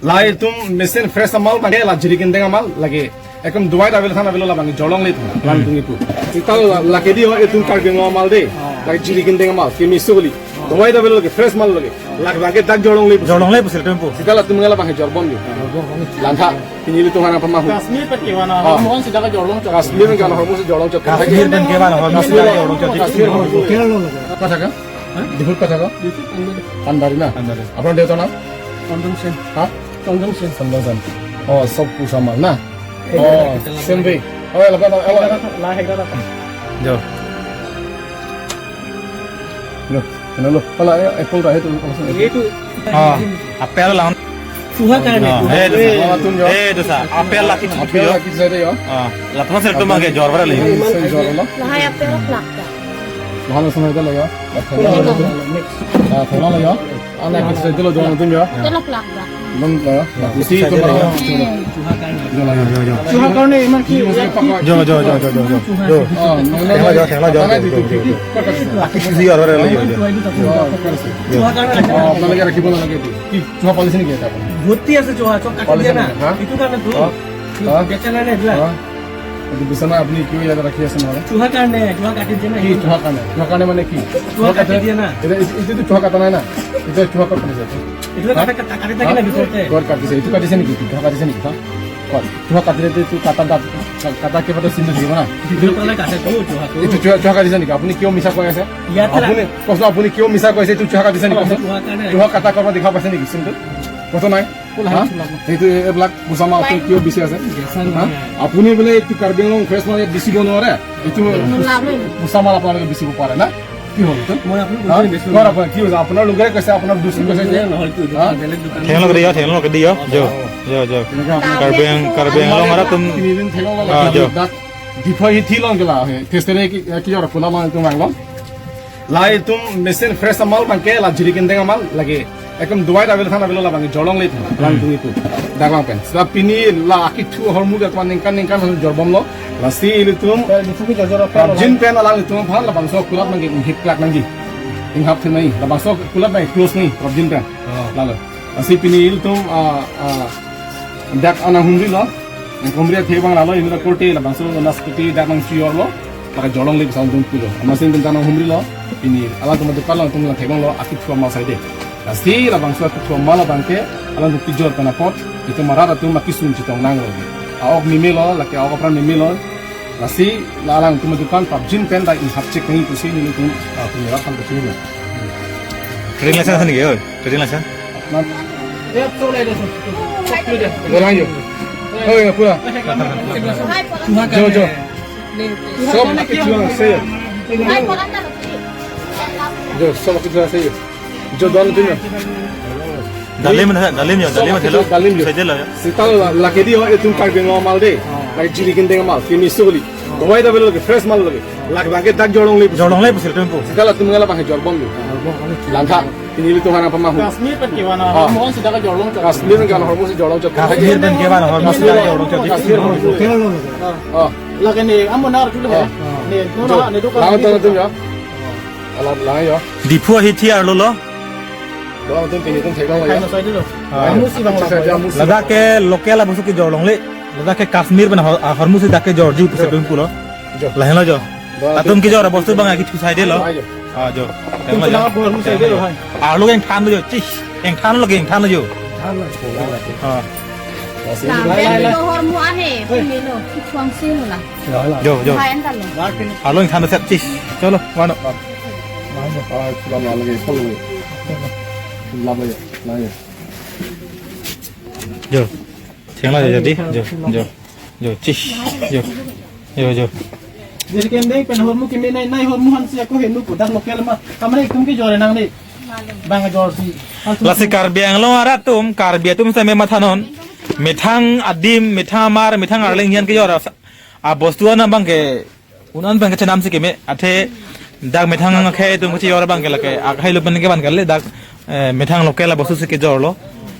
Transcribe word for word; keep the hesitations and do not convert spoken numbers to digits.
Lahai itum mesen fresh amal abangke la jiri kindeng amal lake. Ekum dawai ta avel than avelo labang jorlongle itum. Lang tung ipu. Seta la, lake di ho itum Karbi Anglong amal de. Lake jiri kindeng amal, keme so kali. Dawai ta avelo lake fresh amal lake. Lake abangke dak jorlongle ipu. Jorlongle ipu sel tempo. Seta la itum labang jorbom yo. Langtha. Pini ilitum aphan nangpamahu. Kashmir pen kevan ahormu an seta ke jorlong chot. Kashmir pen kevan ahormu si jorlong chot. Kashmir pen kevan ahormu si jorlong chot. Kashmir ahormu. Kerala lo. Kotha ka? Hah? Diphu kotha ka? Diphu Pandari. Pandari na? Pandari. Aphunar deotar nam? Chandon Sen. Ha? Chandon Sen. Chandon Sen. Oh, sob Kusamar na? Oh, Sen Bey. Oh, ya, lapen, oh, oh. Lahai Hegda. Jo. Lo, lo, lo. Hala, ya, apple ta hai tu, oh, sen. Itu. Ah, apple lang. Chuha karne. Ah, eh, itu sa. Oh, atum jo. Eh, itu sa. Apple laki chuha. Apple laki chuha de jo. Ah, lapuson sel tu mangke jor bara le. Sen jor lo. Lahai apple plak ta. Lahai sen lo jo. Mix. Ah, thela lo jo. Ana ke sel tu lo jo, atum jo. Telok plak ta. Belum, ya. Isi itu lo. Chuha karne. Jo, jo, jo, jo. Chuha karne iman ki. Jo, jo, jo, jo, jo, jo. Jo. Oh, no, no, thela jo, no. Thela jo, jo, jo, jo. Laki chuha jor bara le jo, jo. Jo. Chuha karne. Oh, apnalage rakhibo nalage. Ki, chuha policy niki eta? Bhorti ase chuha, chok kati Policy dia na. Niki, ha? Itu karne tu. Ha? Ha? Becha nai na, itu la. Ha? Itu bisa na apni kiyo yad rakhi ase na? Chuha karne, chuha kati dia na. Ki chuha karne? Chuha karne mane ki? Chuha kati dia na. Itu, itu, itu chuha kata nai na. Itu chuha kata nai. Itu kata, kata, kati dia na, ha? Bhitor te. Ghor kati se, itu kati se niki? Chuha kati se niki, ha? Ghor. Chuha kati se itu kata dat, kata ke pada sindu di mana? Itu kata kati tu, chuha tu. Itu chuha, chuha kati se niki? Apni kiyo misa koi ase? Iya, tela. Apni, kosno apni kiyo misa koi ase, itu chuha kati se niki? Chuha karne. Chuha kata korba dikha paise niki, sindu? Kosno nai? Kola ha? Hai chulak. Itu eblak Kusamar atum kiyo bisi ase. Biasa ha? Nai. Apuni bole itu Karbi Anglong fresh mal bisi bono re. Itu Kusamar apnalage bisi bo pare na? Ki hol itu? Moi apni ha? Bisi. Kor apni ki hol? Apnalage kaise, apnar dusri kaise je? Beleg dukhan. Ha? Beleg dukhan. Theklong ke dia, theklong ke dia. Jo, jo, jo. Karbi Ang-, Karbi Anglong arat atum. Ini din theklong ah, jo. Dak Diphu hithi long ke la he. Testere ki, ki jor pula mang tu mang long. Lahai itum mesen fresh amal abangke la jiri kindeng amal lake. Ekum dawai ta avel than avelo labang jorlongle itum. Lang tung ipu. Dak lang pen. Seta pini la akithu ahormu ke teman ningkan ningkan jorbom lo. Lasi ilitum. Prapjin pen alanglitum aphan labangso kulap nangji, inghip klak nangji. Inghap the nai. Labangso kulap nai close nai. Prapjin pen. Oh. Lalo. Lasi pini ilitum, ah, ah, dak nang humri lo. Nang humri athe abang lalo, ini lo korte labangso naspati dak nang chiyor lo. Lake jorlongle ipu ason tung pulo. Amatsi ilitum dak nang humri lo. Pini alangtum adukan alangtum lang theklong lo, akithu amal saide. Lasi labangso akithu amal abangke alangtum kejor pen apot, itum arat atum akesung chetong nang lo. A-ok meme lo, lake a-ok apran meme lo. Lasi la alangtum adukan prapjin pen dak inghap chek nangji pusi nelitum, ah, penyerap kan pusi neli. Trading license niki, oi? Trading license? Ma'am. Bolang jo. Oh, ya, pura. Jo, jo. Sob akithu ase. Jo, sob akithu ase. Jo, don tu jo. Dalim na, dalim jo, dalim jo. Dalim jo. Saide lo jo. Seta la, lake di ho, itum Karbi Anglong amal de. Lake jiri kindeng amal, keme so kali. Dawai ta avelo lake, fresh mal lake. Lake abangke dak jorlongle ipu. Jorlongle ipu sel tempo. Seta la itum labang jorbom yo. Langtha. Pini ilitum aphan nangpamahu. Kashmir pen kevan ahormu an seta ke jorlong chot. Kashmir pen kevan ahormu si jorlong chot. Kashmir pen kevan ahormu si jorlong chot. Kashmir ahormu. Oh. Lake ne, amo nar tu le. Oh. Ne, no, jo. Na, ne do ka. Lang tu, tu jo. Alam lang jo. Diphu hithi arlo lo. Doang tu pini itum theklong lo jo. Hai, no, sai dulu. Ah. Ahormu si bang lang. Ladak ke local abangso kejorlongle. Ladak ke Kashmir pen ahor-, ahormu si dak kejorji pusi tum pulo. Jo. Lahelo jo. Doang atum tu kejor abostu abang akithu saide lo. Ayo. Ah, jo. Tum thenglo jo. Kenapa ahormu saide lo, hai? Arlo ingthan lo jo. Chis. Ingthan lo ke ingthan lo jo. Than lo. Ah. Lai, lai, lai. Lo ahormu ane, pini lo. Chuang si lo la. Jo, jo. Hai, anta lo. Arlo ingthan lo set chis. Chalo, mano. Ah, sudah malam lagi, sepuluh. Lama ya, lama ya. Jo. Thenglo jo, jadi. Jo, jo. Jo, chis. Jo. Jo, jo. Jiri kindeng pen ahormu keme nai, nai ahormu han si ako henu pu dak local ma. Kamre itum kejor nang ni. Bang jorsi. Lasi Karbi Anglong arat atum, Karbi atum same mathanon. Methang adim, methang amar, methang arleng hian kejor. Abostu an abangke un-an abangke chenam si keme, athe dak methang akhei atum kachijor abangke lake, akhei lo pen kevan kali dak, eh, methang local abostu si kejor lo.